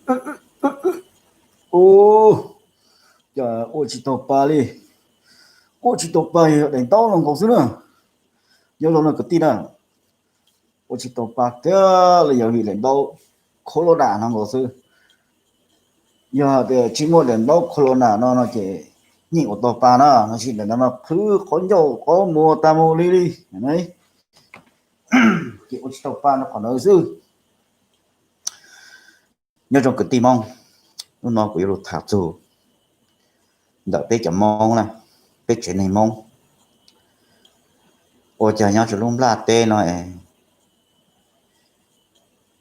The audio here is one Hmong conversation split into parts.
Ua, cas ua tsis tau pa li, ua tsis tau pa, yog daim ntaub no nkaus xwb na. Nyob zoo no kwv tij na, ua tsis tau pa kiag li, yog vim daim ntaub corona no nkaus xwb. Yog tias tsis muaj daim ntaub corona no no ces yeej ua tau pa na, tab sis daim no no qhwv qhov ncauj qhov muag tag mus li li. Ces ua tsis tau pa rau qhov ntawd xwb. Nyob zoo kwv tij Hmoob, hnub no kuv yuav lug tham txug ntawm peb cov Moob na, peb tsev neeg Moob ua cas nyob rau lub nplaj teb no es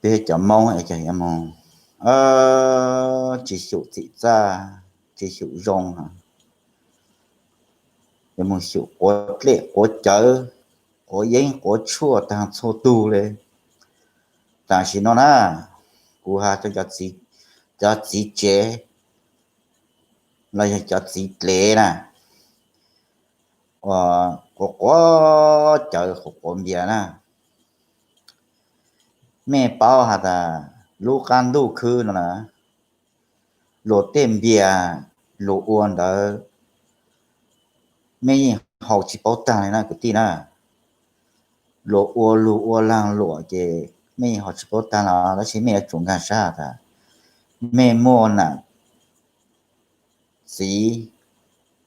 peb cov Moob es cas yuav mus tsis xyum txim txaj, tsis xyum zoo, yuav mus xyum quav dlej quav cawv, quav yeeb quav tshuaj tag txhua tug li. Tam sim no na, kuv has rau cov txiv tsev los yog cov txiv dlev na, uas quav quav cawv quav quav npias na, mej paub has tas lub qab ntuj khwb no na, luag tej npias luag ua ntawd mej yeej haus tsis paub tag li na kwv tij na. Luag ua lug ua laag luam ces mej yeej haus tsis paub tag los, tab sis mej yuav tsum nkag siab tas mej muaj nam txiv,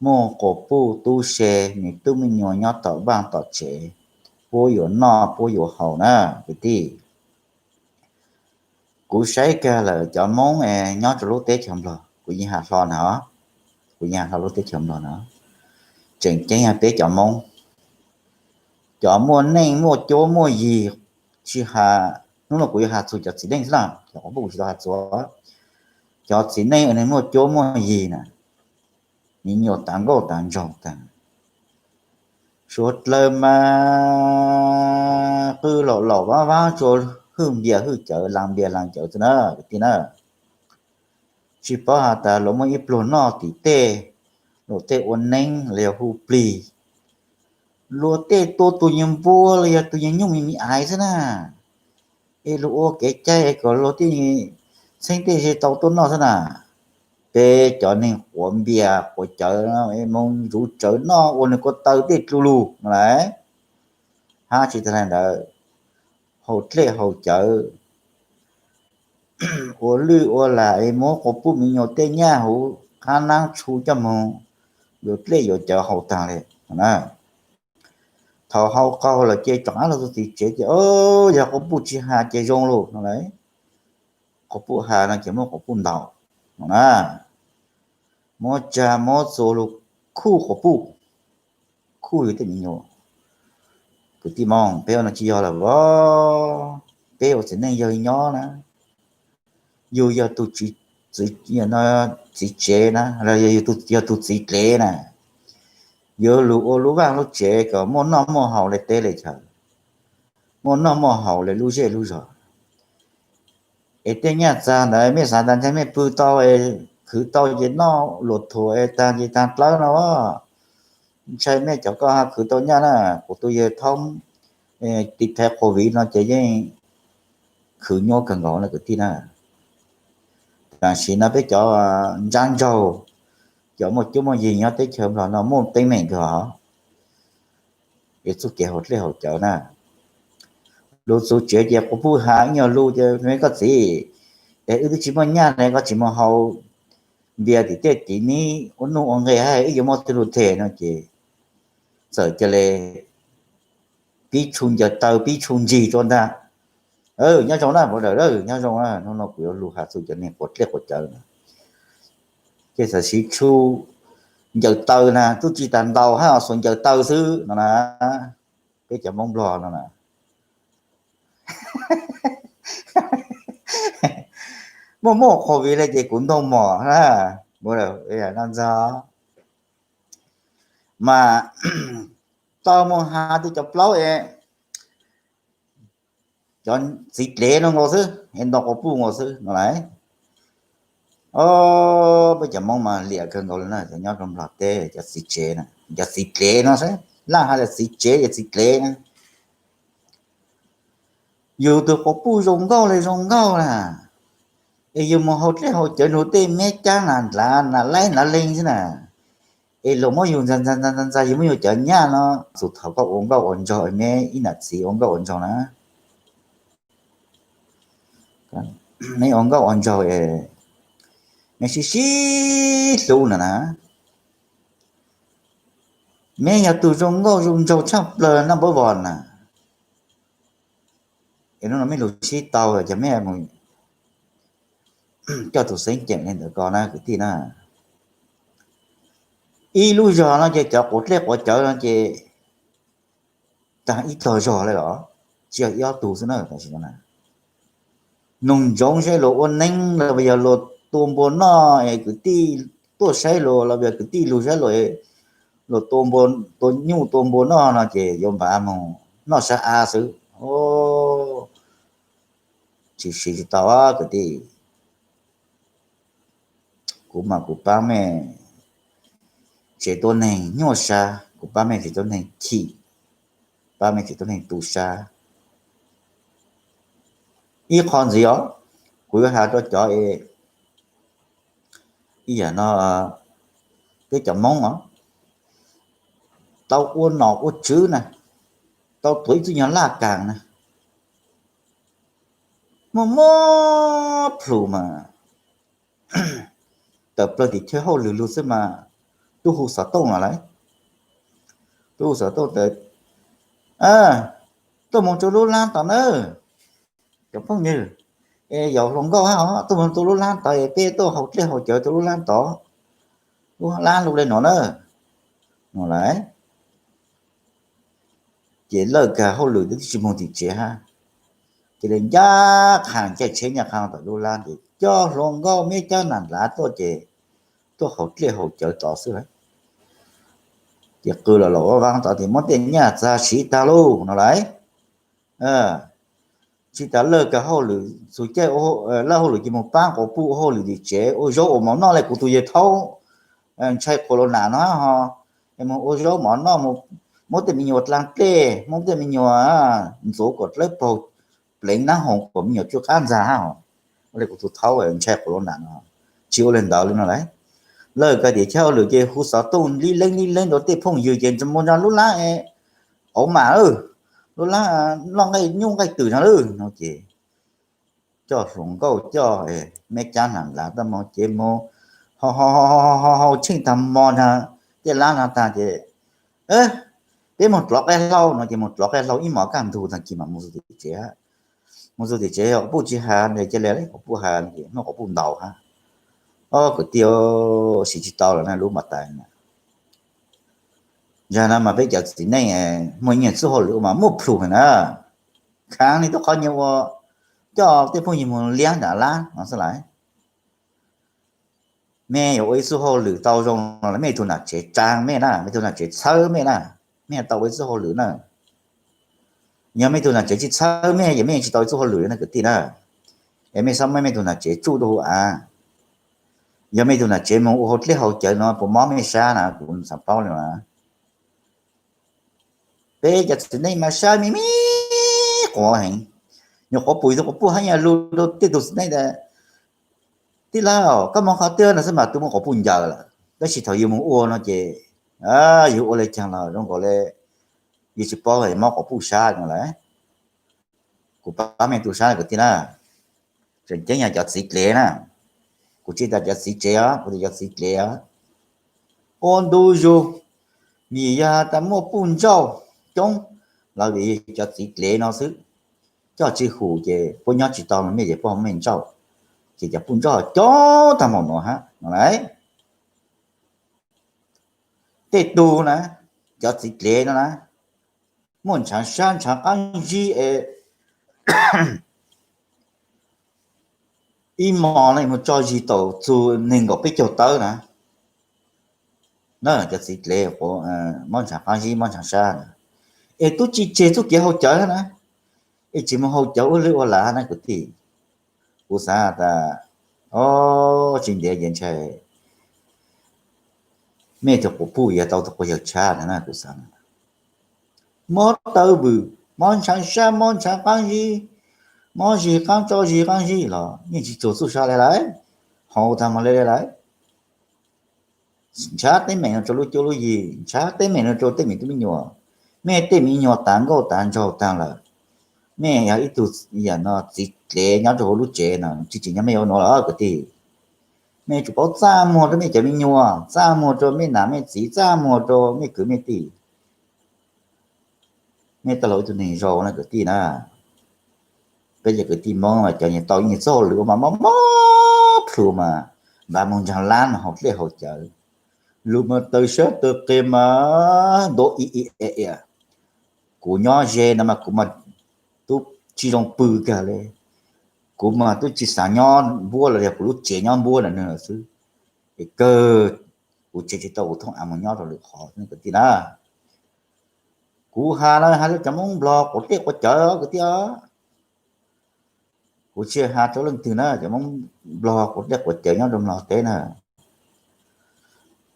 muaj quas puj tub se, me tub me nyuam nyob tom vaaj tom tsev, puab yuav noj puab yuav haus na kwv tij. Kuv saib kag lawm cov Moob es nyob rau lub teb chaws Nplog, kuv yeej has hlo na, kuv yeej has hlo lub teb chaws Nplog na, tseem ceeb yog peb cov Moob, cov muaj neej muaj cuab muaj yig, tsis has, hnub no kuv yuav has txug cov txiv neej xwb na, cov quas puj kuv tsis tau has txug, cov txiv neej uas nws muaj cuab muaj yig na, me nyuam tav nkauj tav nraug tag, suav dlawg mas qw laum laum vaab vaab tsua, hwj npias hwj cawv, laag npias laag cawv xwb na kwv tij na. Tsis paub has tas luag muaj ib pluag noj tim tej, luag tej ua neeb los yog hu plig, luag tej tua tus nyuag npua los yog tus nyuag nyuj me me aiv xwb na, es luag ua kev cai kom luag tej txheeb tej ze tau tuaj noj xwb na. Peb cov neeg quav npias quav cawv moog ntsuv tsawv noj ua nws ko taw tej dlu lug no lawm. Hab tsis tas li ntawd, haus dlej haus cawv, ua lwj ua lam es muab quas puj me nyuam tej nyaj huv qab naab tshu coj moog yuav dlej yuav cawv haus taag li na. Thaum haus qaug lawm ces tsom ab lug txug txiv tsev ces, o, yog quas puj tsis has ces zoo lug no lawm. Quas puj has no ces muab quas puj ntaus no na, muab tsag muab txuas lug khuj quas puj, khuj yug tej me nyuam. Kwv tij Moob, peb ua no tsis yog lawm os. Peb ua txiv neej yawg nyob na, yug yog tug txiv tsev na, los yog tug txiv dlev na, yuav lug ua lub vaaj lub tsev kom muaj noj muaj haus le teb le chaws, muaj noj muaj haus le lub zej lub zog. Es tej nyaj txag ntawd mej xav tas ntshai mej pw tau, khwv tau ces noj luas thuam es taag ces taag dlawb no, ntshai mej cov koj ha khwv tau nyaj na. Kuv tug yawg Thoob, tiv thaiv COVID no ces yeej khwv nyuaj kawg nkaus na kwv tij na. Tam sim no peb cov ntsab ntsaug, cov muaj cuab muaj yig nyob teb chaws Nplog no muaj teeb meem kawg os. Es txuj kev haus dlej haus cawv na, lug txug tsev ces quas puj has ib nyuag lug ces, me koj txiv, es wb twb tsis muaj nyaj ne, koj tsis mus haus npias tim tej tim nib ua nuj ua nqes hab wb yuav muaj twg lug them no ces txawm ca le pib tshu ncaws taw pib tshu ntsig rua ntag. Nyob zoo na, nyob zoo na, hnub no kuv yuav lug has txug cov neeg quav dlej quav cawv na. Ces txawm siv tshu ncaws taw na, tub tsis tas ntaus hab xuas ncaws taw xwb no na. Peb cov Moob Nplog no na, muaj muaj COVID le ces kuv ntaug mom na, ntag. Mas tau mus has tej cov plaub es cov txiv dlev no nkaus xwb es ntaus quas puj nkaus xwb no lawm. O, peb cov Moob mas liam kawg nkaus li na, cov nyob rau Nplog teb cov txiv tsev na, cov txiv dlev no xwb, laj has tas txiv tsev ces txiv dlev na. Yug tug quas puj zoo nkauj le zoo nkauj na, Es yus mus haus dlej haus cawv nrug tej meb cab nas nlav nas laib nav leeg xwb na. Es luag muab yus ntxa ntxa ntxa ntxa, yus muab yus cov nyaj no, txug thaum koj ua nkauj ua nraug, meb ib nam txiv ua nkauj ua nraug na, meb ua nkauj ua nraug, meb sib sib hlub no na, meb yog tug zoo nkauj zoo nraug tshaj plawg naj npab vos na. Es hnub no mej lug sib tau, cov mej mus coj tug xeeb ceem le ntawd ko na kwv tij na. Ib lub zog no ces cov quav dlej quav cawv no ces taag ib tog zog le los, tsis yog ib ob tug xwb na. Tam sim no na, nug ntsoov saib luag ua neeb los yog luag tua npua noj es kwv tij tuaj saib luag, los yog kwv tij lug saib luag, luag tua nyuj tua npua noj no ces yuav npav moog noj sab av xwb. Tsis siv tsis tau kwv tij. Kuv mas kuv paab mej tsev tuab neeg nyuaj sab, kuv paab mej tsev tuab neeg chim, paab mej tsev tuab neeg tu sab. Ib qho ntxiv os, kuv yuav has rau cov, ib yam no, peb cov Moob os, tau ua nom ua tswv na, tau tuav ib txwj nyuag laj kaas na, muaj muab plhus mas tawm plawg tim chaw hauj lwm lug xwb mas tub hu xov tooj los lawm. Tub hu xov tooj tas, tuaj moog rua lub lab tod na, cov phooj ywg, es yog hluas nkauj hab os, tuaj moog rua lub lab tod es peb tuaj haus dlej haus cawv rua lub lab tod, lub lab lug le nuav na, no lawm. Ces lawj kag hauj lwm twb tsis moog tim tsev hab, ces le ncaj qha ncaij tsheb ncaj qha tom lub lab ces coj hluas nkauj meb cab nam nlav tuaj ces tuaj haus dlej haus cawv tod xwb lawm. Ces qw los los ua vaab tod tias muab tej nyaj txag siv tag lauj no lawm. Tsis tas lawj kag hauj lwm, txug caij lawj hauj lwm ces moog paab quas puj ua hauj lwm tim tsev, ua zaub ua mov noj le kuv tug yawg thaub ntshai qhuas los nam no hab ho, es moog ua zaub mov noj, muab tej me nyuam dlaa dlej, muab tej me nyuam ntxuav kom dlawb paug, pleev naab hoov kom me nyuam tsw qab ntxag hab ho, ua le kuv tug thaub ntshai qhuas los nam no. Tsis ua le ntawd li no lawm. Lawj kag tim chaw hauj lwm ces hu xov tooj lib leeb lib leeb rua tej phooj ywg ces moog nrug lub lab auv mas, lub lab noj nqaij nyuj nqaij twm no lawm no ces coj hluas nkauj coj meb cab nam nlav tuaj moog ces moog haus tsheej tag mo nrug tej lab no tag ces peb moog dlov qai hlau no ces moog dlov qai hlau ib mos kaj ntug tag kis mas moog txug tim tsev. Moog txug tim tsev quas puj tsis has, cia le quas puj has ces muaj quas puj ntaus hab. Ob kwv tij, siv tsis tau lawm na lub npam tais na. Zag no mas peb cov txiv neej muaj nyiaj txuj hauj lwm ua mas muaj plhus heev na. Khaav le tub qhov nyuag ua coj tej phooj ywg moog liab nram lab no xwb lawm. Mej yuav ua ib txuj hauj lwm tau zoo los mej tug nam tsev tsaa mej na, mej tug nam tsev txhawb mej na, mej tau ua ib txuj hauj lwm na. Yog mej tug nam tsev tsis txhawb mej ces mej tsis tau ib txuj hauj lwm na kwv tij na. Es mej xav muab mej tug nam tsev tsuj rua huv av. Yog mej tug nam tsev moog ua hauv dlej hauv cawv no puas mob mej sab na, kuv xaav paub li na. Peb cov txiv neej mas sab me me quav heev. Nyuam qhuav pum tug quas puj hab nyuag lug rau tej tug txiv neej tas, tij laug, koj moog qhov twg no xwb mas tub muab quas puj ncaws lawm. Tab sis thaum yug moog ua no ces yug ua le caag los zoo nkaus le yug tsis paub mob quas puj sab no lawm. Kuv pab mej tu sab kwv tij na, tseem ceeb yog cov txiv dlev na. Kuv tsis tas cov txiv tsev os, kuv tas cov txiv dlev os. Ua ntu zug, vim yog tas muaj puj ntsauj coob, los vim cov txiv dlev no xwb. Coj tsis hum ces puab nyob tsis tau mej ces puab mej ntsauj, ces cov puj ntsauj coob tag npaum no hab no lawm. Tej tug na, cov txiv dlev no na, muaj ntshaav sab ntshaav qaab zib es ib mos no moog tso zis tau txug neeg nkaum peb caug tawb na. Na cov txiv dlev mob ntshaav qaab zib mob ntshaav sab na, es tub tsis tseg txuj kev haus cawv na, es tsis moog haus cawv ua lwj ua lav na kwv tij. Kuv xaav tas, o, tsis ntev ces ntshai mej tug quas puj yuav tau tug quas yawg tshab na kuv xaav. Mob taw vwm, mob ntshaav sab, mob ntshaav qaab zib, Mob zis qaab tso zis qaab zis los yeej tsis tsuag txuj sa le lawm, haus taag moog le le lawm. Ntshaw teeb meem no rua lub cuab lub yig, ntshaw teeb meem no rua tej me tub me nyuam. Mej tej me nyuam tas nkauj tas nraug taag lawm, mej yog ib tug yam no txiv dlev nyob rua huv lub tsev no tsis tseem nyob mej ua nuav lawm kwv tij. Mej tsum paub txaj muag rua mej cov me nyuam, txaj muag rua mej nam mej txiv, txaj muag rua mej kwv mej tij. Mej tau los ib tug neeg zoo na kwv tij na. Peb cov kwv tij Moob mas cov nyag tau ib nyuag txoj hauj lwm mas mob mob plhu mas npav moog nraag lab mas haus dlej haus cawv, lug mas taw sab taw qe mas ntuav i i e i. Kuv nyob ze no mas kuv mas tub tsis zoo pw kag le. Kuv mas tub tsis xav nyob npuab los yog kuv lub tsev nyob npuab ntawm nwg lawm xwb. Es kawg kuv tseg tsis tau kuv thooj av mus nyob rau lwm qhov kwv tij na. Kuv has no has rau cov Moob Nplog quav dlej quav cawv kwv tij. Kuv tsis has rau leej twg na, cov Moob Nplog quav dlej quav cawv nyob rau Nplog teb na.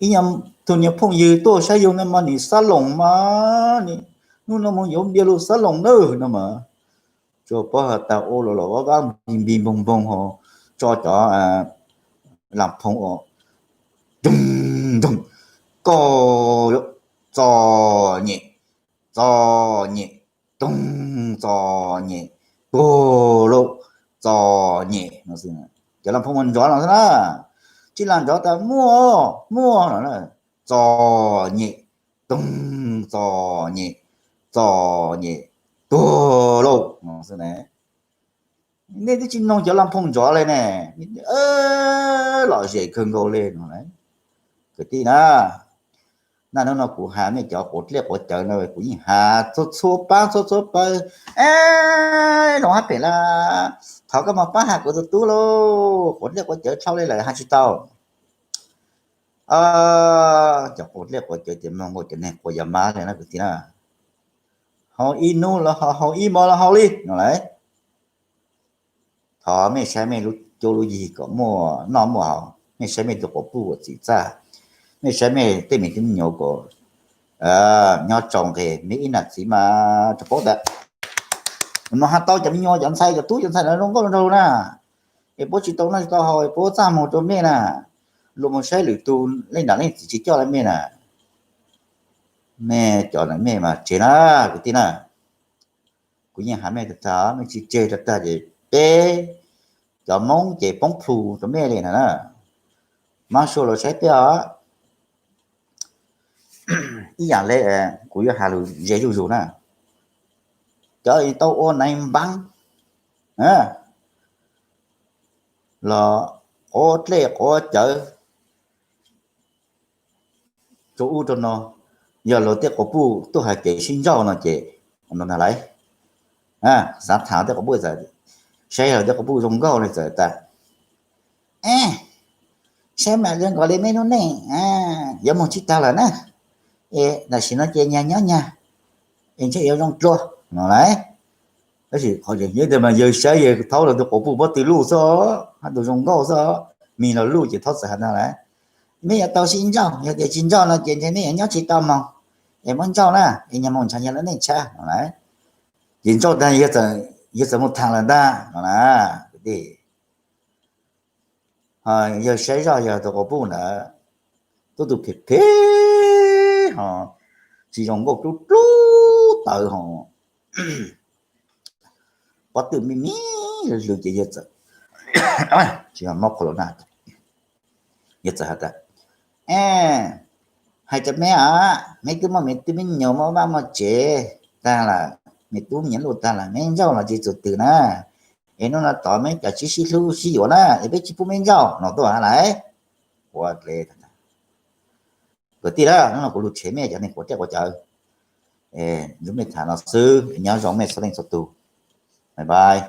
Ib nyuag tug nyuag phooj ywg tuaj saib yug no mas nim xab loos mas, nim hnub no moog yuav npias lug xab loos nawb no mas, tsuas paub has tas ua los los vab vab npig npig npoog npoog ho tso cov lam phoov ua doog doog, koj txom nyem, txom nyem, doog, txom nyem, tuag lauj, txom nyem no xwb. Cov lam phoov mus nrov no xwb na, tsis lam nrov tas muaj, muaj no, txom nyem, doog, txom nyem, txom nyem, tuag lauj no xwb na. Nej twb tsis mloog cov lam phoov nrov le ne, lom zem kawg nkaus le no. Kwv tij na, naj hnub no kuv has mej cov quav dlej quav cawv no kuv yeej has txhua txhua paab txhua txhua pawg. Zoo hab phem lawm, thov koj moog paab has kuv tus tub lauj, quav dlej quav cawv dlhau le lawm has tsis tau. Cov quav dlej quav cawv ces mloog nkaus cov neeg quav yav mab le na kwv tij na. Haus ib hnub los haus, haus ib hmo los haus li no lawm. Thov mej saib mej lub cuab lub yig kom muaj noj muaj haus, mej saib mej tus quas puj kom txim txaj, mej saib mej tej me tub me nyuam kom nyob tsau nqe. Mej ib nam txiv mas tsuas paub tas nws has tau cov me nyuam cov ntxhais cov tub cov ntxhais no zoo nkauj zoo nraug na, es puab tsis tau noj tsis tau haus es puab txaj muag rua mej na, luag mus saib lwm tug leej nam leej txiv tsis coj le mej na. Mej cov na mej mas tseg na kwv tij na. Kuv yeej has mej tag tag, mej tsis tseg tag tag ces peb cov Moob ces poob plhu rua mej li na. Mab sua los saib peb os. Ib yam le kuv yuav has lus ze zuj zus na, cov tau ua naiv npaab los quav dlej quav cawv rau ub rau no, yog luag tej quas puj tuaj hais kev sib ntsauj no ces no na lawm, xav tham tej quas puj txawm, saib luag tej quas puj zoo nkauj li txawm tas, saib mam zoo nkaus li meb lub neej yuav moog tsis tag lawm na, es tam sim no ces nyag nyob nyag, es ntshe yuav zoo dlua no lawm. Tab sis qhov tseem ceeb tiag mas yawg saib yawg thaub luag tus quas puj pob tw luj xwb, hab tus zoo nkauj xwb, mis los luj ces thaub txawm has no lawm, meb yuav tau sib ntsauj, yog tias tsis ntsauj no ces ntshe meb yuav nyob tsis tau moog, es muab ntsauj na es nyag moog ntshav nyag lub neej tshab no lawm. Ces ntsauj tag yawg txawm mus tham lawm ntag no na. Yawg saib zoj yawg tus quas puj ntawd tub tug phem phem ho tsis zoo nkauj plub plub tawv ho pob tw me me lwg lwg ces yawg txawm, tsis mob qhov lus na, yawg txawm has tas, hais rau meb os, meb twb muaj me tub me nyuam muaj vaj muaj tsev tag lawm, me tub me nyuam luj tag lawm, meb ntsauj los tsis txug twg na, es hnub no tod meb cov sib sib hlub sib yuav na es peb tsis pub meb ntsauj no tuaj lawm. Ua dle kwv tij na, hnub no kuv lug tshev mej cov neeg quav dlej quav cawv, nrug mej tham no xwb, nyob zoo mej txhua leej txhua tug, bye bye.